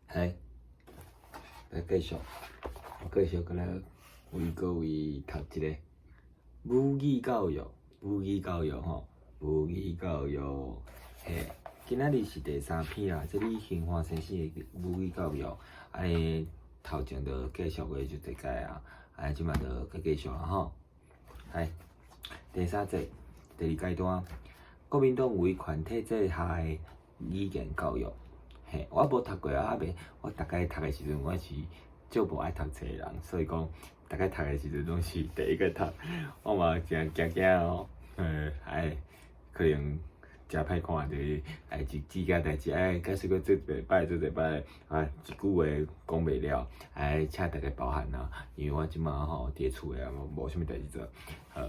來，來繼續，我繼續閣來為各位讀一个母語教育，母語教育吼，母語教育，嘿，今仔日是第三篇啦，這裡興華先生的母語教育，按呢頭前就繼續過就這擺啊，按呢這擺就閣繼續啦吼。來，第三節，第二階段，國民黨威權體制下的語言教育。嘿，我無讀過啊，猶未，我逐擺讀的時陣，我是足無愛讀冊的人，所以講逐擺讀的時陣攏是第一個讀，我嘛誠驚驚哦，哎，可能誠歹看，就是哎一幾件代誌，哎，假使閣做一擺，做一擺，啊，一句話講袂了，哎，請大家包涵啊，因為我這馬吼佇咧厝內啊，無啥物代誌做，好，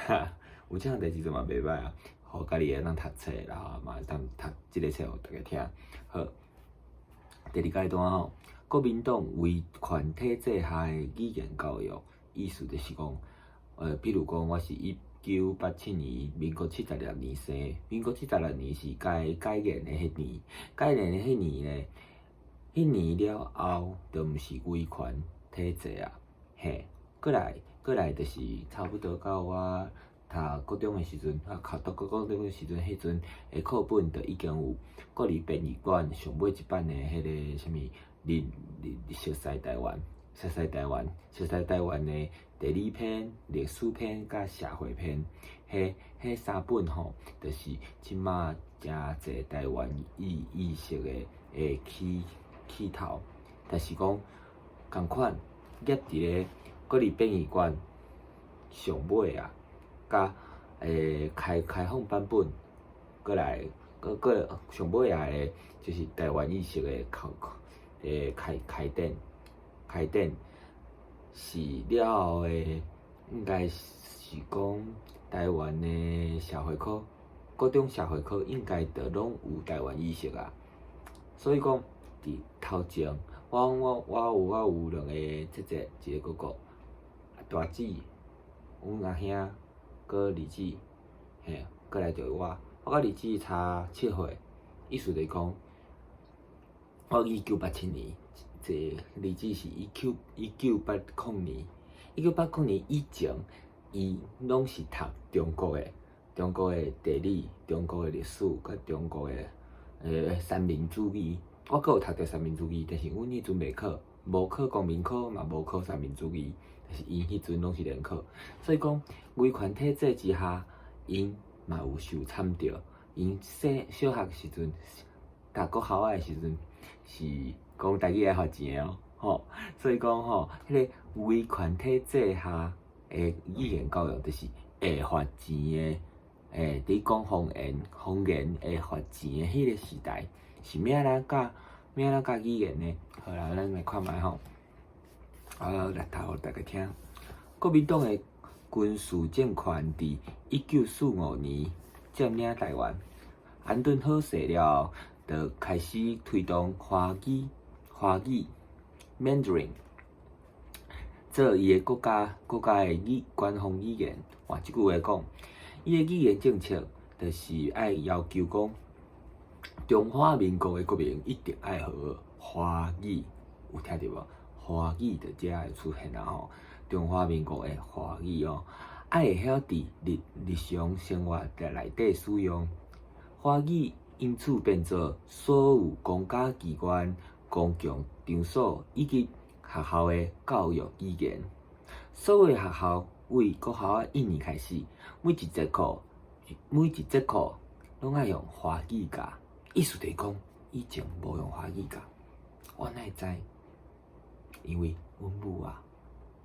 哈，有這項代誌做嘛袂䆀啊，予家己會當讀冊，然後嘛會當讀這个冊予大家聽，好。第二階段吼，國民黨威權體制下的語言教育，意思就是講，比如講，我是1987年，民國76年生，民國七十六年是改解嚴的彼年，解嚴的彼年呢，彼年了後，就毋是威權體制啊，嘿，過來就是差不多到我讀國中的時陣，啊，讀國中的時陣，彼陣的課本就已經有國立編譯館上尾一版的彼个啥物，歷歷熟似台灣，熟似台灣，熟似台灣的地理篇、歷史篇佮社會篇，彼彼三本吼，就是這馬誠濟台灣意識的起頭，但是講仝款夾佇咧國立編譯館上尾啊。佮開放版本，閣來閣上尾仔的，就是台灣意識的開展是了後的，應該是講台灣的社會科，高中社會科應該就攏有台灣意識啊。所以講，佇頭前，我有兩個姐姐，一個哥哥，大姊，阮阿兄，閣二姊，嘿，閣來就是我，我佮二姊差7歲，意思就是講，我1987年，這二姊是1980年，1980年以前，伊攏是讀中國的地理、中國的歷史，佮中國的三民主義。我閣有讀著三民主義，但是阮彼陣袂考，無考公民科嘛，無考三民主義，但是𪜶彼陣攏是聯考，所以講威權體制之下，𪜶嘛有受摻著。𪜶細小學時陣，讀國校仔的時陣，是講台語愛罰錢的哦，吼。所以講吼，彼个威權體制下的語言教育，就是會罰錢的，佇講方言，方言會罰錢的彼个時代，是欲按怎教，欲按怎教語言呢？好啦，咱來看覓吼。我來讀予大家聽。國民黨的軍事政權佇1945年佔領台灣，安頓好勢了後，就開始推動華語 Mandarin 做伊的國家的官方語言。換一句話講，伊的語言政策就是愛要求講，中華民國的國民一定愛學華語，有聽著無？華語就遮會出現啊吼！中華民國的華語哦，愛會曉佇日日常生活內底使用華語，因此變做所有公家機關、公共場所以及學校的教育語言。所有學校為國校仔一年開始，每一節課攏愛用華語教。意思就是講，以前無用華語教，我哪會知？因為阮母啊，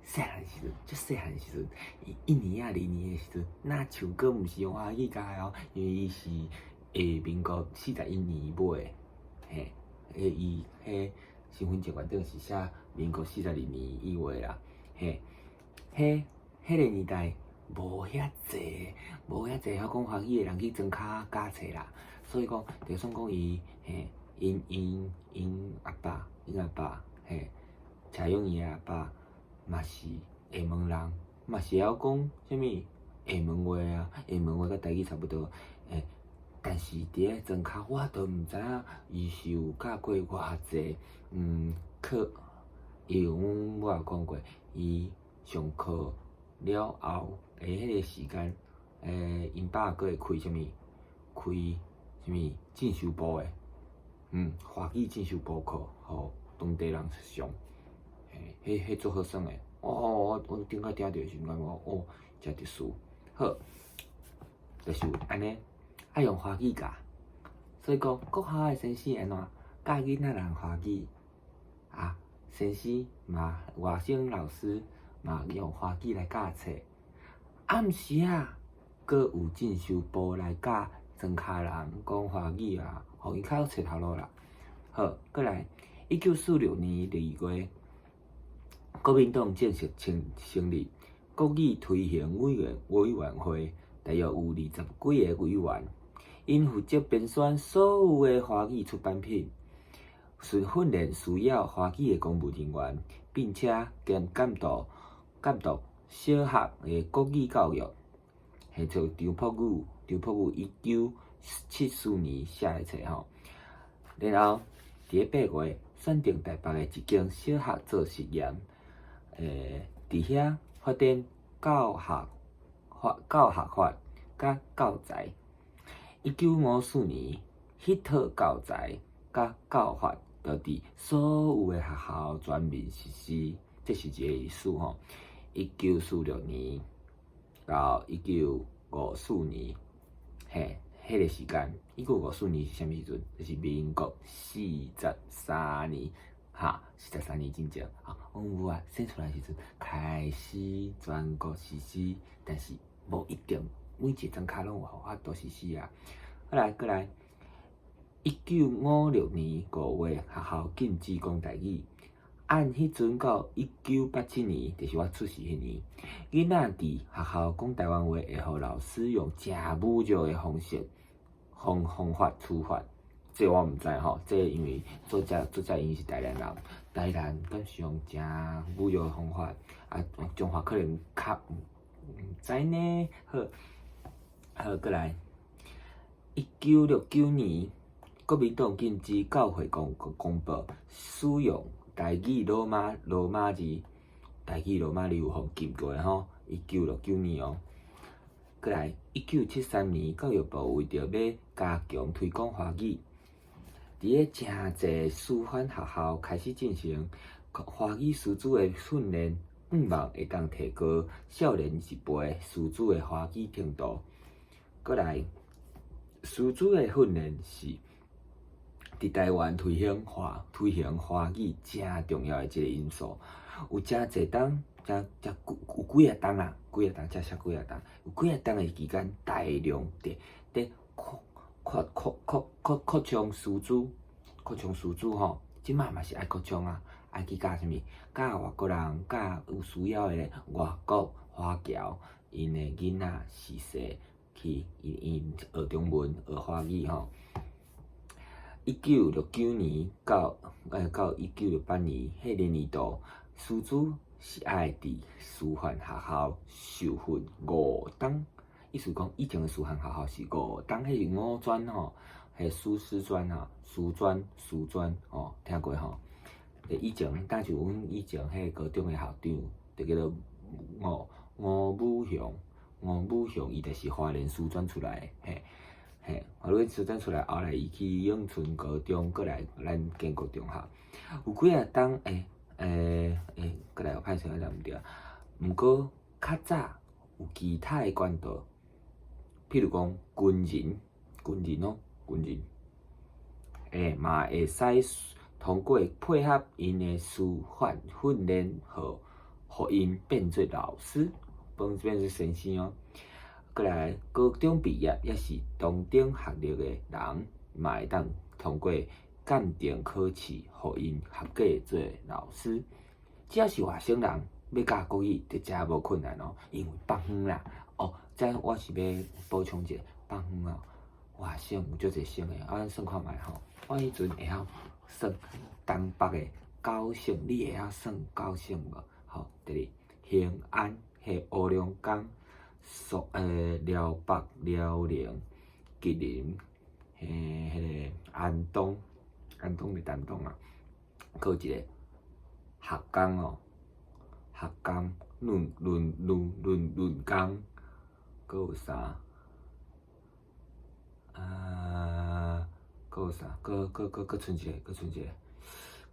細漢時陣，足細漢時陣，伊一年仔、二年的時陣，若像閣毋是用華語教的哦，因為伊是民國41年尾，嘿，伊彼身份證內頂是寫民國42年以外啦，嘿，彼个年代無遐濟，無遐濟曉講華語的人去莊跤教冊啦，所以講，就算講伊，嘿，𪜶阿爸，嘿，蔡永儀的阿爸嘛是廈門人，嘛是會曉講啥物廈門話啊，廈門話佮台語差不多，嘿，但是佇咧莊跤，我都毋知影伊是有教過偌濟課，因為阮母也講過，伊上課了後的彼個時間，𪜶爸閣會開啥物？開啥物進修部的，華語進修部課，予當地人上，嘿，彼足好耍的。哦，我頂擺聽著的時陣，感覺哦，誠特殊。好，就是按呢，愛用華語教，所以講國校的先生按怎教囡仔人華語，啊，先生嘛外省老師嘛用華語來教冊，暗時啊，閣有進修部來教莊跤人講華語啊，予𪜶較有揣頭路啦。好，過來，1946年2月，國民黨正式成立國語推行委員會，大約有20幾个委員，𪜶負責編選所有的華語出版品，訓練需要華語的公務人員，並且兼監督小學的國語教育。彼就張璞宇，張璞宇1974年寫的冊吼。然後佇咧8月，選定台北的一間小學做實驗，佇遐發展教學法佮教材。1954年，彼套教材佮教法就佇所有的學校全面實施，這是一个歷史吼。1946年到1954年，嘿，彼个時間，一九五四年是啥物時陣？就是民國四十三年，哈，四十三年進前，啊，阮母啊生出來時陣開始全國實施，但是無一定每一個莊跤攏有法度實施啊。好來，過來，1956年5月，學校禁止講台語。按彼陣到1987年，就是我出世彼年，囡仔佇學校講台灣話，會予老師用誠侮辱的方式方法處罰。這我毋知吼，這因為作者𪜶是台南人，台南敢是用誠侮辱的方法，啊，中華可能較毋知呢。好，好，過來，1969年，國民黨禁止教會公報使用台語羅馬字，台語羅馬字有予禁過吼，一九六九年哦。過來，1973年，教育部為著欲加強推廣華語，佇咧誠濟師範學校開始進行華語師資的訓練，向望會當提高少年一輩師資的華語程度。過來，師資的訓練是佇台灣推行華語誠重要的一个因素。有誠濟冬，誠誠有幾仔冬啦，幾仔冬，這寫幾仔冬，有幾仔冬的期間，大量佇擴充師資，擴充師資吼，這擺嘛是愛擴充啊，愛去教啥物？教外國人，教有需要的外國華僑，𪜶的囡仔自細去𪜶學中文、學華語吼。1969年到1968年，彼个年度，師資是愛佇師範學校受訓5冬，意思講以前的師範學校是五冬，彼是五專吼，彼師專吼，師專吼，聽過吼？以前，敢像阮以前彼个高中的校長，就叫做吳武雄，吳武雄伊就是花蓮師專出來的，嘿。嘿，花蓮師專出來，後來伊去永春高中，閣來咱建國中學。有幾仔冬，閣來歹勢，我毋對。毋過較早有其他的管道，譬如講軍人，軍人哦，軍人，嘛會使通過配合𪜶的師範訓練，予𪜶變做老師，變做先生哦。過來，高中畢業抑是中等學歷的人，嘛會當通過鑑定考試，予𪜶合格做老師。只要是外省人欲教國語，就誠無困難哦，因為放遠啦。哦，這我是欲補充一下，放遠哦，外省有足濟省的，啊，咱算看覓吼。我彼陣會曉算東北的九省，你會曉算九省無？吼，第二，興安、彼黑龍江、遼北、遼寧、吉林、彼彼个安東，安東佇丹東啊，閣有一个鶴岡哦，鶴岡、嫩嫩嫩嫩嫩江，閣有啥？啊，閣有啥？閣閣閣閣賰一个，閣賰一个，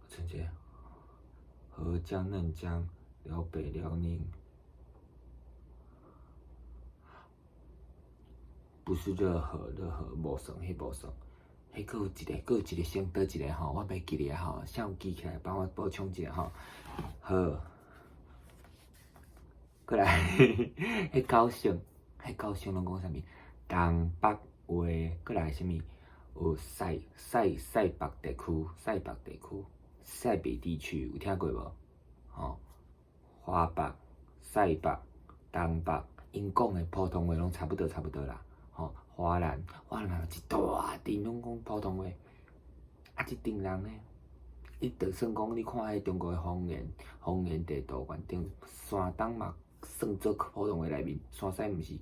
閣賰一个。合江、嫩江、遼北、遼寧，不是熱河，熱河無算，彼無算。彼閣有一个，閣有一个省佗一个吼，我袂記得啊吼，啥有記起來幫我補充一下吼。好，過來，彼九省，彼九省攏講啥物？東北話，過來啥物？有西西西北地區，西北地區，西北地區有聽過無？吼，華北、西北、東北，𪜶講的普通話攏差不多，差不多啦。吼，華南，華南嘛一大陣攏講普通話，啊，這陣人呢，伊就算講你看彼中國的方言，方言地圖反正山東嘛算做普通話內面，山西毋是，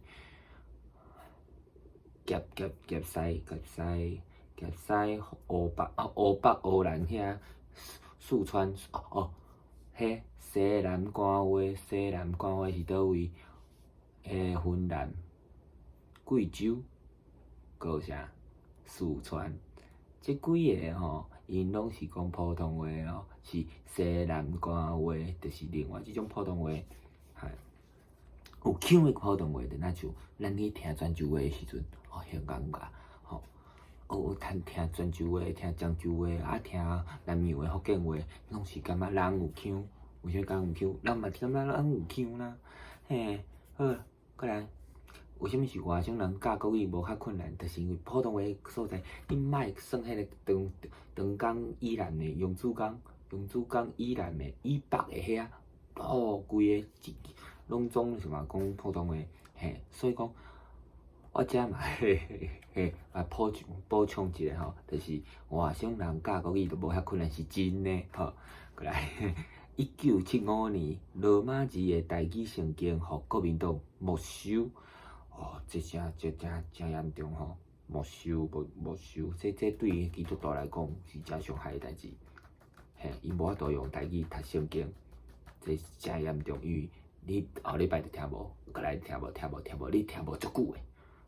夾夾夾西夾西夾西湖北哦，湖北湖南遐四川哦哦，彼西南官話，西南官話是佗位？雲南、貴州，閣有啥？四川，這幾个吼，𪜶攏是講普通話哦，是西南官話，就是另外這種普通話，係有腔的普通話，就若像咱去聽泉州話的時陣，哦，很尷尬，吼，哦，聽聽泉州話，聽漳州話，啊，聽南洋的福建話，攏是感覺人有腔，為啥物人有腔？人嘛是感覺人有腔啦，嘿，好，過來。為啥物是外省人教國語無較困難？就是因為普通話所在，你莫算彼個長長江以南的揚子江、揚子江以南的以北的遐，哦，規個攏總是嘛講普通話，嘿，所以講我遮嘛嘿嘿嘿，來補充補充一下吼，就是外省人教國語就無遐困難，是真的吼。過來，1975年，羅馬字的台語聖經予國民黨沒收。哦，這誠這誠誠嚴重吼，沒收沒沒收，這這對基督徒來講是誠傷害的代誌。嘿，𪜶無法度用台語讀聖經，這誠嚴重，因為你後禮拜就聽無，過來聽無聽無聽無，你聽無足久的，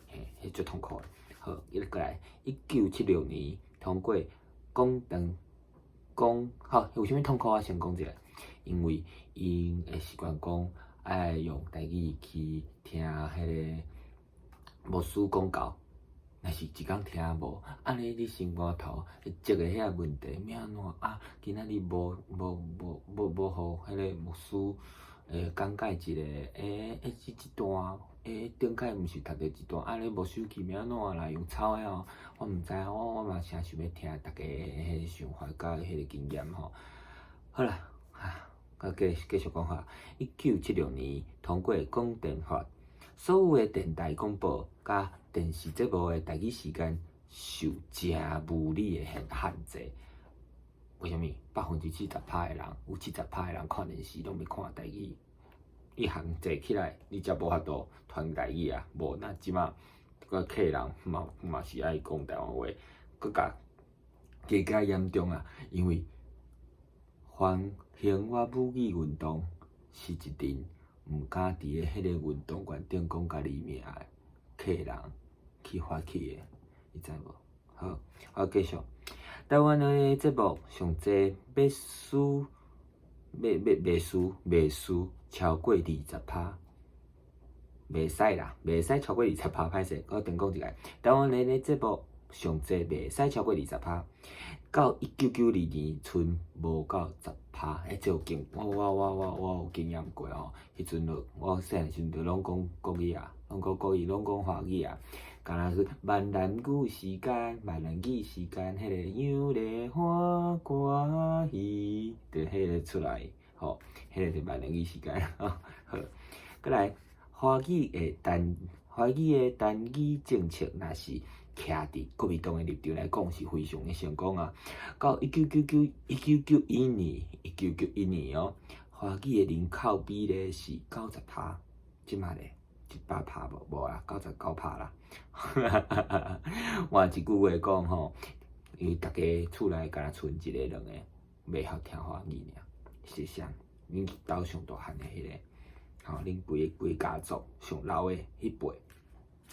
嘿，彼足痛苦的。好，伊過來，1976年通過廣東講，好，為啥物痛苦？我先講一下，因為𪜶會習慣講愛用台語去聽彼个牧師講道，若是一工聽無，按呢你心肝頭會積個遐問題，欲按怎啊？今仔日無無無無無予彼个牧師講解一个，欸欸，這這段，欸頂擺毋是讀著一段，按呢無手去欲按怎啦？用抄的哦，我毋知，我我嘛誠想欲聽逐家彼个想法佮彼个經驗吼。好啦，啊，閣繼繼續講哈。1976年通過廣電法，所有的電台廣播佮電視節目的台語時間受誠無理的限限制。為啥物？70%的人，有七十趴的人看電視攏欲看台語，你限制起來，你才無法度傳台語啊。無，那這馬個客人嘛嘛是愛講台灣話，閣較加較嚴重啊，因為反興我母語運動是一陣毋敢佇咧彼個運動員頂講家己名的客人去發起的，你知無？好，我繼續。台灣的節目上濟欲輸，欲欲袂輸，袂輸超過20趴，袂使啦，袂使超過二十趴，歹勢，我重講一下。台灣的節目上濟袂使超過二十趴，到1992年賰無到十趴，欸，這有經，我我我我我有經驗過吼。彼陣就我細漢時陣就攏講國語啊，攏講國語，攏講華語啊。敢若是閩南語時間，閩南語時間，彼個楊麗花歌戲，就彼個出來，吼，彼個就閩南語時間，吼。好，過來華語的單華語的單語政策，若是徛佇國民黨的立場來講，是非常的成功啊。到一九九九一九九一年，1991年哦，華語的人口比例是90趴，這馬咧， 100趴無？無啦，99趴啦。換一句話講吼，因為逐家厝內敢若賰一个兩个袂曉聽華語爾，是啥？恁兜上大漢的彼个，吼，恁規規家族上老的彼輩，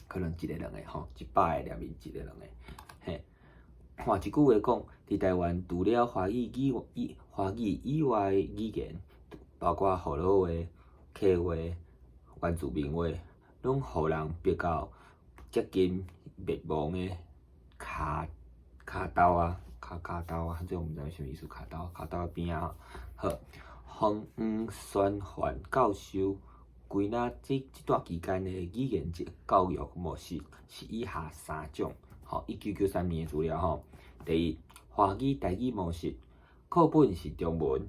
可能一个兩个吼，100個內面一個兩個，嘿。換一句話講，佇台灣除了華語以外的語言，包括福佬話、客話、原住民話，攏予人逼到接近滅亡的跤跤兜啊，跤跤兜啊，這我毋知啥物意思，跤兜跤兜邊仔好，黃黃宣範教授歸納這這段期間的語言教育模式是以下三種，吼，1993年的資料吼。第一，華語台語模式，課本是中文，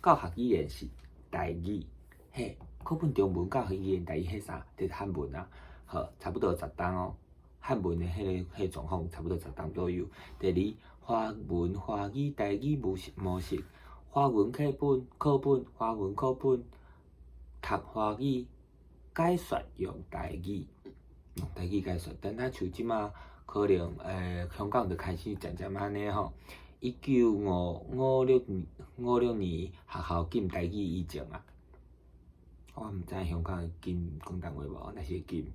教學語言是台語，嘿，課本中文，教學語言台語，彼啥？就是漢文啊，好，差不多10冬哦。漢文的彼個狀況差不多10冬左右。第二，華文華語台語模式，華文課本，華文課本讀華語，解說用台語，用台語解說。但若像這馬可能香港就開始漸漸按呢吼。1956年學校禁台語以前啊，我毋知香港會禁廣東話無，若是會禁，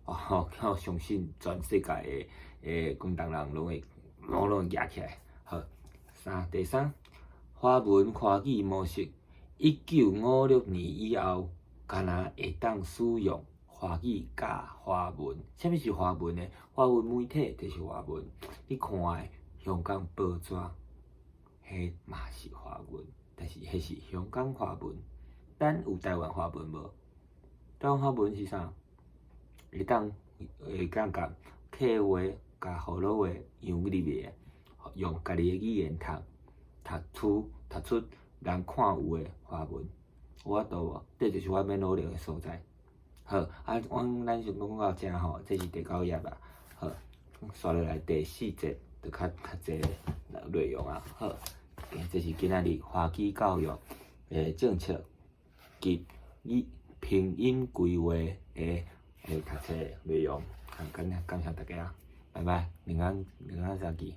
哦，我相信全世界的廣東人攏會舉起來。好，三第三，華文華語模式，1956年以後，敢若會當使用華語佮華文。啥物是華文呢？華文媒體就是華文。你看的香港報紙，彼嘛是華文，但是彼是香港華文。咱有台灣華文無？台灣華文是啥？會當共客話佮福佬話融入去的，用家己的語言讀，讀出人看有的華文，有法度無？這就是我欲努力的所在。好，啊，阮咱先講到遮吼，這是第九頁啊。好，紲落來第四節就較濟內容啊。好，這是今仔日華語教育的政策及語拼音規劃的讀冊內容。感謝大家，拜拜，另外另外再見。